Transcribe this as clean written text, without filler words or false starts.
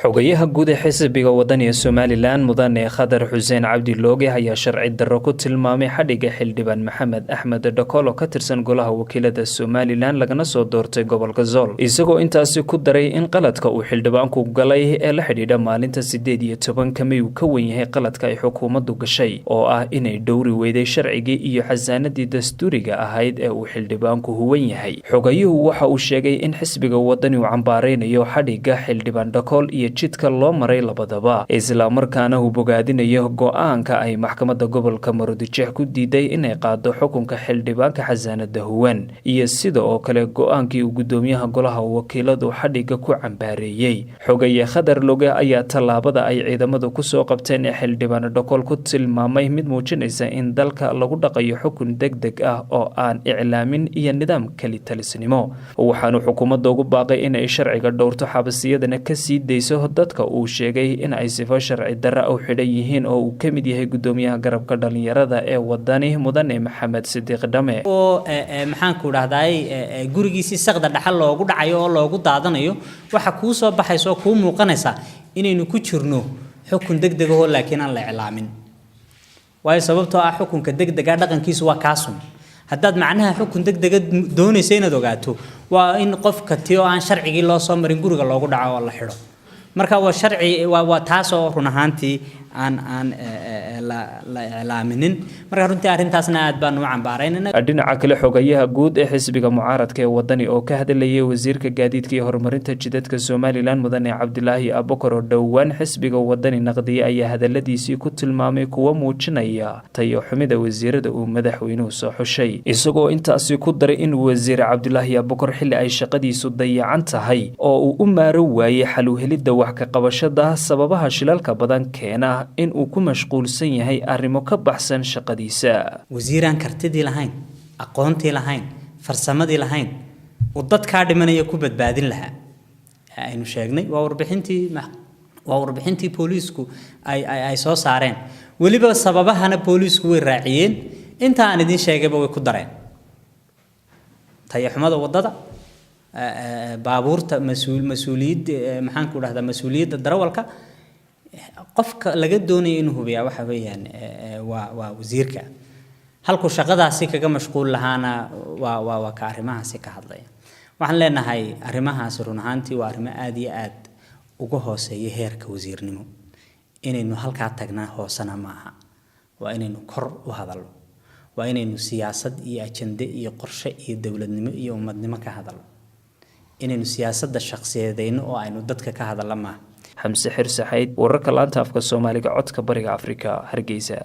Xogayaha guud ee xisbiga Wadaniga Somalilan, Mudane Khadar Xuseen Cabdi Looge, ayaa sharci darro ku tilmaamay xadhigga xildhibaan Maxamed Axmed Dhakol oo ka tirsan golaha wakiilada Somalilan, lagana soo doortay gobolka Sool, isagoo intaasi ku daray in qaladka uu xildhibaanku galay ee la xidhiidha maalinta 18-ka May uu ka weyn yahay qaladka ay xukuumaddu gashay, oo ah inay dhowri weyday sharcigii iyo xasaanadii dastuuriga ahayd ee uu xildhibaanku huwan yahay. Xogayuhu waxa uu sheegay in xisbiga Wadani uu cambaareynayo xadhigga xildhibaan Dhakool iyo jidka loo maray labadaba, islamarkaana uu bogaadinayo go-aanka ay maxkamadda gobolka Maroodijeex ku diiday inay qaado xukunka xildhibaanka xasaanada huwan, iyo sida oo kale go-aankii uu gudoomiyaha golaha wakiiladu xadhigga ku cambaareeyey. Xogaye Khadar Loge ayaa tallaabada ay ciidamadu kusoo qabteen ee xildhibaan Dhakol ku tilmaamay mid muujinaysa in dalka lagu dhaqayo xukun deg deg ah oo aan iclaamin iyo nidaam kelitalisnimo. Waxaanu xukuumadda ugu baaqay inay sharciga dhowrto, xabasiyadana kasii dayso dadka uu sheegay in ay sifo sharci darra u xidhan yihiin, oo uu ka mid yahay gudoomiyaha garabka dhalinyarada ee Wadani, Mudane Maxamed Sidiiq Dhame. Oo maxaan ku dhahdaay, gurigiisii saqda dhaxal loogu dhacayo oo loogu daadanayo, waxa kuu soo baxaysa oo kuu muuqanaysa inaynu ku jirno xukun degdeg ahoo laakiin aan la iclaamin. Waayo, sababtoo ah xukunka degdega dhaqankiisu waa kaasun. Haddaad macnaha xukun degdega doonaysa inaad ogaato, waa in qofka ti oo aan sharcigii loo soo marin guriga loogu dhaco oo la xidho. Marka waa sharci, waa taas oo run ahaantii aan la iclaaminin. Marka runtii arrintaasna aad baan u cambaaraynana. Dhinaca kale, xogayaha guud ee xisbiga mucaaradka ee Wadani oo ka hadlayay wasiirka gaadiidka iyo horumarinta jidadka Somalilan, Mudane Cabdilaahi Abukar, oo dhowaan xisbiga Wadani naqdiyay, ayaa hadaladiisii ku tilmaamay kuwo muujinaya tayo xumida wasiirada uu madaxweynuhu soo xushay, isagoo intaasi ku daray in wasiir Cabdilaahi Abukar xilli ay shaqadiisu dayacan tahay oo uu u maaro waayey xal u helidda wax ka qabashada sababaha shilalka badan keena in uu ku mashquulsan yahay arrimo ka baxsan shaqadiisa. Wasiiraan kartidii lahayn, aqoontii lahayn, farsamadii lahayn uu dadkaa dhimanaya ku badbaadin lahaa aynu sheegnay, waa warbixintii booliisku ay soo saareen. Weliba sababahana booliisku way raaciyeen, inta aan idiin sheegayba way ku dareen: tayaxumada waddada, baabuurta, mas-uul mas-uuliyadda, maxaan ku dhahdaa, mas-uuliyadda darawalka. Qofka laga doonayo inuu hubiyaa waxa weeyaan waa wasiirka. Halkuu shaqadaasi kaga mashquul lahaana waa ka arrimahaasi ka hadlaya. Waxaan leenahay arrimahaasi run ahaantii waa arrimo aada iyo aad uga hooseeya heerka wasiirnimo. Inaynu halkaa tagnaa hoosena maaha, waa inaynu kor u hadalno, waa inaynu siyaasad iyo ajande iyo qorshe iyo dowladnimo iyo ummadnimo ka hadalno. Inaynu siyaasadda shakhsiyadeyno oo aynu dadka ka hadalno maaha. Xamse Xirsaxayd, wararka laanta afka Soomaaliga, Codka Bariga Afrika, Hargeysa.